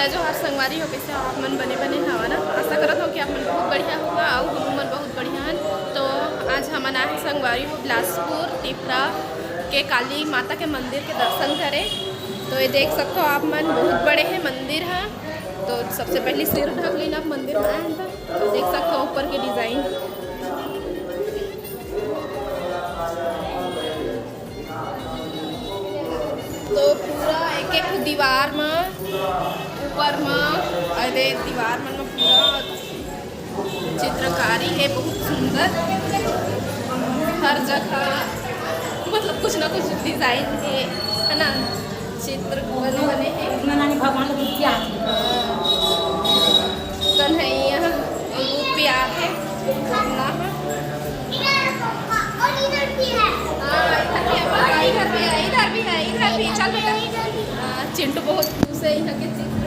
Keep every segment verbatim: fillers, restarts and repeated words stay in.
जोहार संगवारी हो, कइसे हो आप मन? बने बने हवा ना? आशा करत हो कि आप मन बहुत बढ़िया होगा, अउ हम मन बहुत बढ़िया हन। तो आज हमन आए हैं संगवारी हो बिलासपुर टिपरा के काली माता के मंदिर के दर्शन करे। तो ये देख सकते हो आप मन, बहुत बड़े है मंदिर है। तो सबसे पहले सिर ढक लेना आप मंदिर में आए हैं तो देख सकते हो ऊपर के डिजाइन। तो पूरा एक एक दीवार में, ऊपर में, अरे दीवार मन में पूरा चित्रकारी है, बहुत सुंदर। हर जगह मतलब कुछ ना कुछ डिजाइन है, है ना, चित्र बने बने हैं। इतना नानी भगवान लोग क्या है? हाँ। कन्हैया रूप भी आते हैं। हाँ, इधर भी है, इधर भी है, इधर भी है, इधर भी। चल बेटा। हाँ, चिंटू बहुत खुश है यहाँ के चित्र।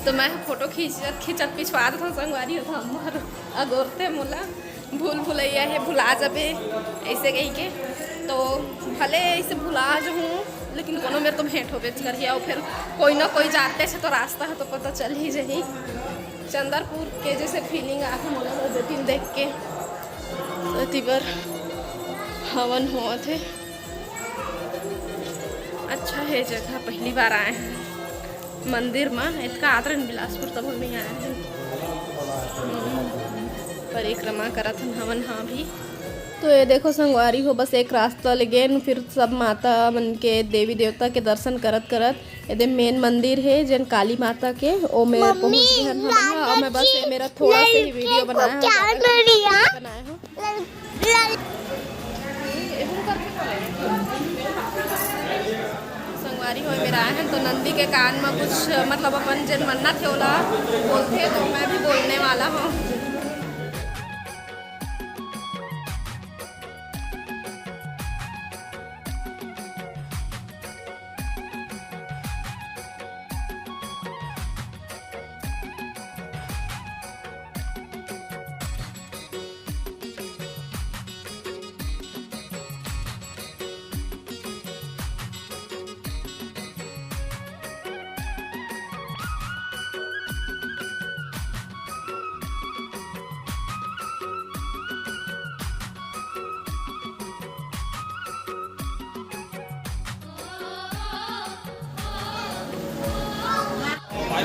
तो मैं फोटो खींचत खींचत पिछवा देथव संगवारी हो, तो हमर अगोरथे मोला। भूल भुलैया है, भुला जाबे ऐसे कही के। तो भले ऐसे भुला जाहूँ, लेकिन कोनो मेर तो भेंट होबेच करही। और फिर कोई ना कोई जाते से तो रास्ता है तो पता चल ही जाही। चंदरपुर के जैसे फीलिंग आथे मोला तो दो तीन देख के। तो एती बर हवन होवत हे। अच्छा है जगह, पहली बार आए हैं मंदिर में। इतका आत रहन बिलासपुर तब नहीं आए हैं। हम्म, परिक्रमा करत हन हवन। हाँ भी, तो ये देखो संगवारी हो, बस एक रास्ता ले गेन, फिर सब माता मन के, देवी देवता के दर्शन करत करत एदे मेन मंदिर है जेन काली माता के, ओ में पहुंच गए हन हमन ह। और मैं बस ये मेरा थोड़ा सा ही वीडियो बनाया हूँ, ज्यादा बनाया हूँ। संगवारी हो मेरा आए हैं तो नंदी के कान में कुछ मतलब अपन जेन मन्नत है ओला बोलथे, तो मैं भी बोलने वाला हूँ।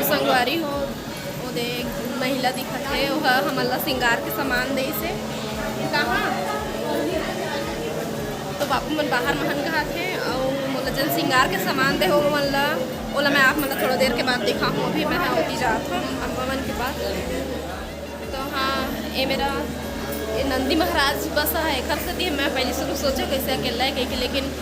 संगवारी हो, ओदे एक महिला दिखत हे, ओहा हमन ला सिंगार के सामान देइस हे। कहाँ? तो बापू मन बाहर महन कहात हे, अउ मोला जन सिंगार के सामान दे हो मन ला, ओला मैं आप मन ला थोड़ा देर के बाद दिखाहूँ। अभी मैं ओती जात हूँ अम्मा मन के पास। तो हाँ, ये मेरा, ये नंदी महाराज बस है, एकर सेती मैं पहले शुरू सोचे कैसे अकेला है कह के, लेकिन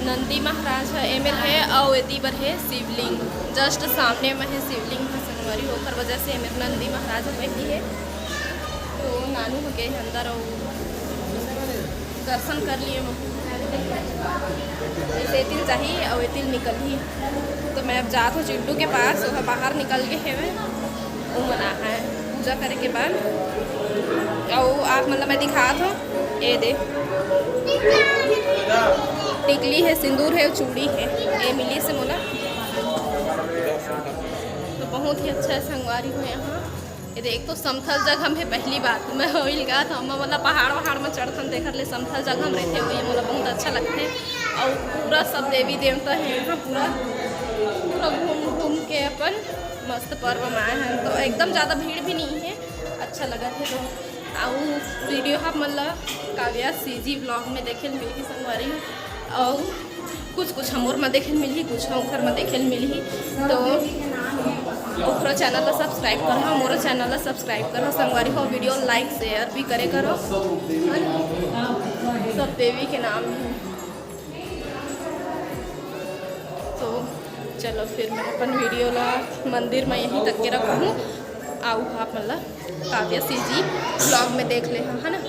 नंदी महाराज है, एमेर है, अउ एती बर है शिवलिंग, just सामने में है शिवलिंग है संगवारी, ओकर वजह से एमेर नंदी महाराज है पहली है। तो नानू हो गए अंदर, अउ दर्शन कर लिए, एतिल जाही अउ एतिल निकलही। तो मैं अब जात हूँ चिंटू के पास, वह बाहर निकल गए हैं। वो मना है पूजा करे के बाद। अउ आप मतलब मैं दिखात हूँ, ये दे टिकली है, सिंदूर है, चूड़ी है, ये मिली से मोला। तो बहुत ही अच्छा है संगवारी हो यहाँ। ये देख, एक तो समथल जगह में पहली बात मैं होइल गा, तो हम मतलब पहाड़ वहाड़ में चढ़थन, तेकर ले समथल जगह में रहते हुए मोला बहुत अच्छा लगते। और पूरा सब देवी देवता है यहाँ पूरा, पूरा घूम घूम के अपन मस्त पर्व में आए हैं। तो एकदम ज़्यादा भीड़ भी नहीं है, अच्छा लगा थे। तो आऊ वीडियो आप मन ला काव्या सीजी व्लॉग में देखे मिलही संगवारी। और कुछ कुछ हमर में देखे मिलही, कुछ ओखर में देखे मिलही। तो ओखरो चैनल ला सब्सक्राइब करहा, मोरो चैनल ला सब्सक्राइब करहा संगवारी हो। वीडियो लाइक शेयर भी करे करो, है ना? सब देवी के नाम है। तो चलो फिर मैं अपन वीडियो ला मंदिर में यहीं तक के रखूँ। आऊ आप मन ला काव्या सीजी व्लॉग में देख ले, है ना?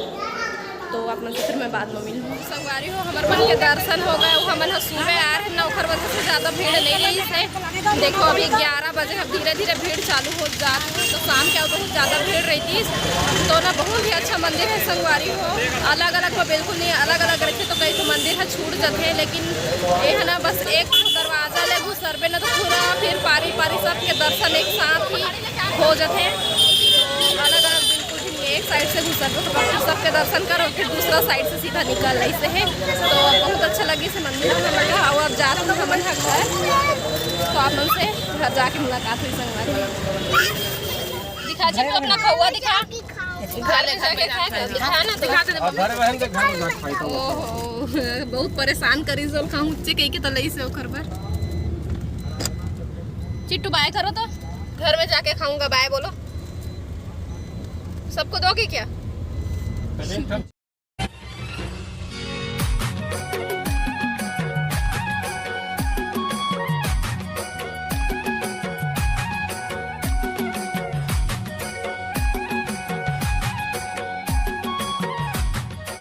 तो आप मन से फिर मैं बाद में मिलूँ। संगवारी हो, हमर मन के दर्शन हो गए। वो हमन ह सुबह आ रहे ना, ओखर वजह से ज़्यादा भीड़ नहीं रही से। देखो, अभी ग्यारह बजे, अब धीरे धीरे भीड़ चालू हो जात, तो शाम के बहुत ज़्यादा भीड़ रहती, तो ना बहुत ही अच्छा मंदिर है संगवारी हो। अलग अलग में बिल्कुल नहीं, अलग अलग रहते तो कई तो मंदिर है छूट जाते हैं, लेकिन ये है ना, बस एक दरवाजा ले घुसरबे ना, तो पूरा फिर पारी पारी सबके दर्शन एक साथ ही हो जाते हैं। तो अलग अलग बिल्कुल भी नहीं, एक साइड से घुसरबे तो बाकी सबके दर्शन करो, फिर दूसरा साइड से सीधा निकल ऐसे है। तो बहुत अच्छा लगे से मंदिर में लगा। और अब जात हूँ हमन ह घर, तो आप मन से घर जाके मुलाकात हुई संगवारी। दिखा जी, तू अपना खौवा दिखा। घर में जाके खा, दिखा ना तो। दिखा दे। और घर में हम तो खाना ना खाई तो। ओहो, बहुत परेशान करी जोल खाऊं हुच्चे कह के तो लई से ओखर बर। चिट्टू बाय करो तो। घर में जाके खाऊंगा, बाय बोलो। सबको दोगे क्या? पहले एक ठन